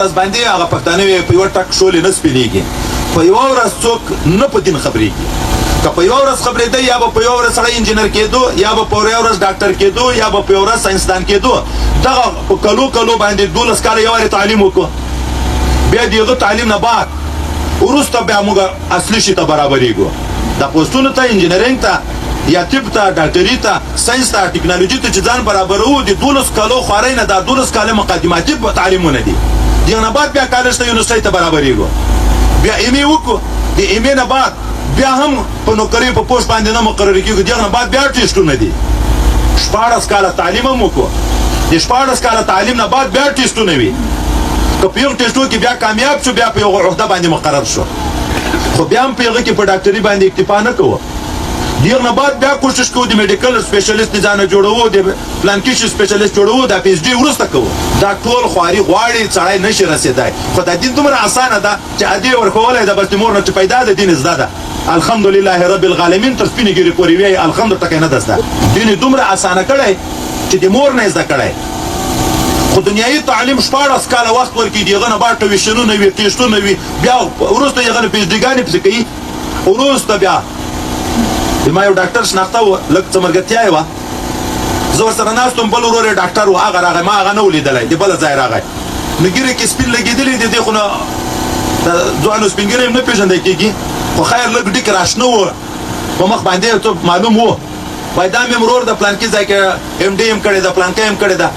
ورځ باندې هغه پښتانه وي په یوه ټک شولې نه سپینېږي، په یوه ورځ څوک نه په دین خبرېږي. که په یوه ورځ خبرېدی یا به په یوه ورځ سړی انجینر کېدو، یا به په یوه ورځ ډاکټر کېدو، یا به په یوه ورځ ساینسدان کېدو. دغه په کلو کلو باندې 12 کاله یو وارې تعلیم وکړو، بیا د هغه تعلیم نه بعد وروسته بیا موږ اصلي شي ته برابرېږو. دا پوسټونو ته، انجینرینګ ته یا طب ته، ډاکټري ته، ساینس ته، ټکنالوژي ته چې ځان برابروو، د 12 کالو خوارۍ نه دا 12 کاله مقدماتي تعلیمونه دي. دغه نه بعد بیا کالج ته، یونیورسټۍ ته برابرېږو، بیا ایم ای وکړو. د ایم ای نه بعد بیا هم په نوکرۍ په پوسټ باندې نه مقرر کېږو. دغه نه بعد بیا ټیسټونه دي. 16 کاله تعلیم هم وکړو، د 16 کاله تعلیم نه بعد بیا ټیسټونه وي. که په یو ټیسټو کې بیا کامیاب شو، بیا په یو عهده باندې مقرر شو، خو بیا هم په هغه کې په ډاکټري باندې اکتفا نه کوو. دغه نه بعد بیا کوشش کوو، د میډیکل سپیشلیست ځانه جوړوو، د پلانکي شي سپیشلیست جوړوو، دا پی ایچ ډي وروسته کوو. دا ټول خواري غواړي، سړی نه شي رسېدای. خو دا دین دومره اسانه ده چې ادې ورښوولی ده، بس د مور نه چې پیدا ده دین زده ده. الحمدلله رب العالمین تر سپینې ږیرې پورې وایي الحمد ټکی نه ده زده. دین یې دومره اسانه کړی چې د مور نه یې زده کړی. خو دنیایي تعلیم 16 کاله وخت ورکړي، د هغه نه بعد ټویشنونه وي، ټیسټونه وي، بیا وروسته یې هغه نه پی ایچ ډي ګانې پسې کوي. وروسته بیا د ما یو ډاکټر شناخته و، لږ څه ملګرتیا یې وه، زه ورسره ناست وم. بل ورور یې ډاکټر و، هغه راغی، ما هغه نه و لیدلی، د بله ځای راغی. نو ږیره کې سپین لګېدلي دي، دې خو نه د ځوانو سپین ږیری هم نه پېژندی کېږي، خو خیر لږ ډیک راشنه و په مخ باندې یو څه معلوم و. وایي دا مې ورور د پلانکي ځای کې ایم ډي هم کړې ده، پلانکی هم کړې ده.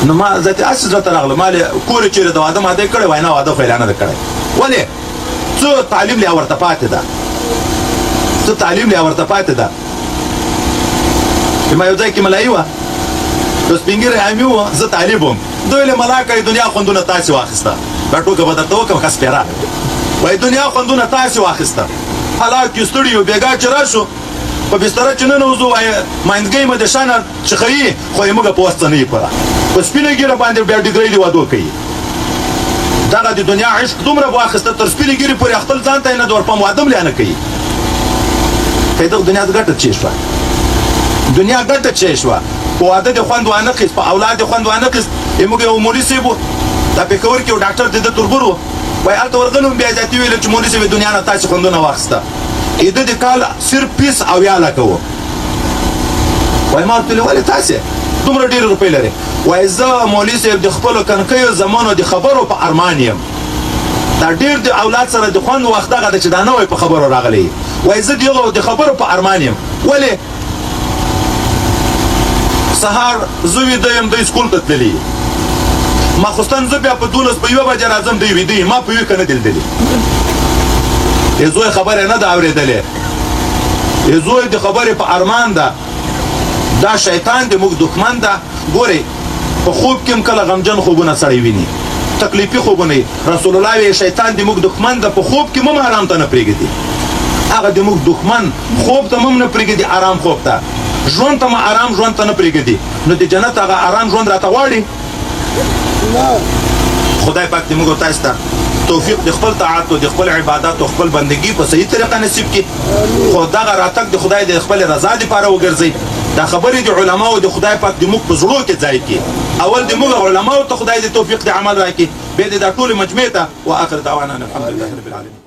نو ما زه هسې زړه ته راغلم، ما کور یې چېرې د واده ماده یې کړې؟ وایي نه، واده خو یې لا نه ده کړی. ولې؟ څه تعلیم لا ورته پاتې ده، څه تعلیم لا ورته پاتې ده. ما یو ځای کې ملایي وه، نو سپین ږیری امي و، زه طالب وم. دوی له ملا کوي دنیا خوندونه تاسې واخیسته. دا ټوکه به درته وکړم ښه سپېره. وایي دنیا خوندونه تاسې واخیسته، هلاک یو، ستړي یو، بېګا چې راشو په بستره چې ننوځو، وایي مایندګۍ مو د شانه چخوي، خو یې موږ په وس څه نه یو پوره. په سپینه ږیره باندې بیا ډیګرۍ د وادو کوي. دغه د دنیا عشق دومره واخیسته تر سپینې ږیرې پورې خپل ځان ته یې نه د ورپام واده هم لا نه کوي. که دغه دنیا ګټه چی شوه؟ دنیا ګټه چی شوه؟ په واده د خوند وانه خیست، په اولاد د خوند وانه خیست. موږ یو مولوي صاحب و دا پېښور کې، یو ډاکټر د ده تربور و، وایي هلته ورغلم، بیا زیاتي ویل چې مولوي صاحب دنیا نه تاسې خوندونه واخیسته. د ده د کال صرف فیس 70 لکه و. وایي ما ورته ویل ولې تاسې دومره ډېرې روپۍ لرئ؟ وایي زه مولوي صاحب د خپلو کنکیو زمنو د خبرو په ارمان یم. دا ډېر د اولاد سره د خوند وخت دغه ده چې دا نوی په خبرو راغلی. وایي زه د د خبرو په ارمان یم. ولې؟ سهار زه ویده یم، دی سکول ته تللی، ماخوستن زه بیا په 12 په 1 بجه راځم، دی ویده، ما په ویښه نه دی لیدلی. یې زوی خبره نه ده اورېدلې، یې زوی د خبرې په ارمان ده. دا شیطان د موږ دښمن ده. ګورئ په خوب کې هم کله غمجن خوبونه سړی ویني، تکلیفي خوبونه. رسول الله وی شیطان د موږ دښمن ده، په خوب کې مم آرام ته نه پرېږدي. هغه د موږ دښمن خوب ته مم نه پرېږدي، آرام خوب ته، ژوند ته مو آرام ژوند ته نه پرېږدي. نو د جنت هغه آرام ژوند راته غواړي. خدای پاک دې موږ تاسو ته توفیق د خپل طاعت او د خپل عبادت او خپل بندگی په صحیح طریقه نصیب کړي. خو دغه راتګ د خدای د خپل رضا لپاره وګرځي. دا خبرې د علماو د خدای پاک د موږ په زړو کې ځای کړي. اول د موږ علماو ته خدای د توفیق د عمل راکړي، بیا د دا ټول مجمع ته. واخر دعوانا الحمدلله رب العالمین.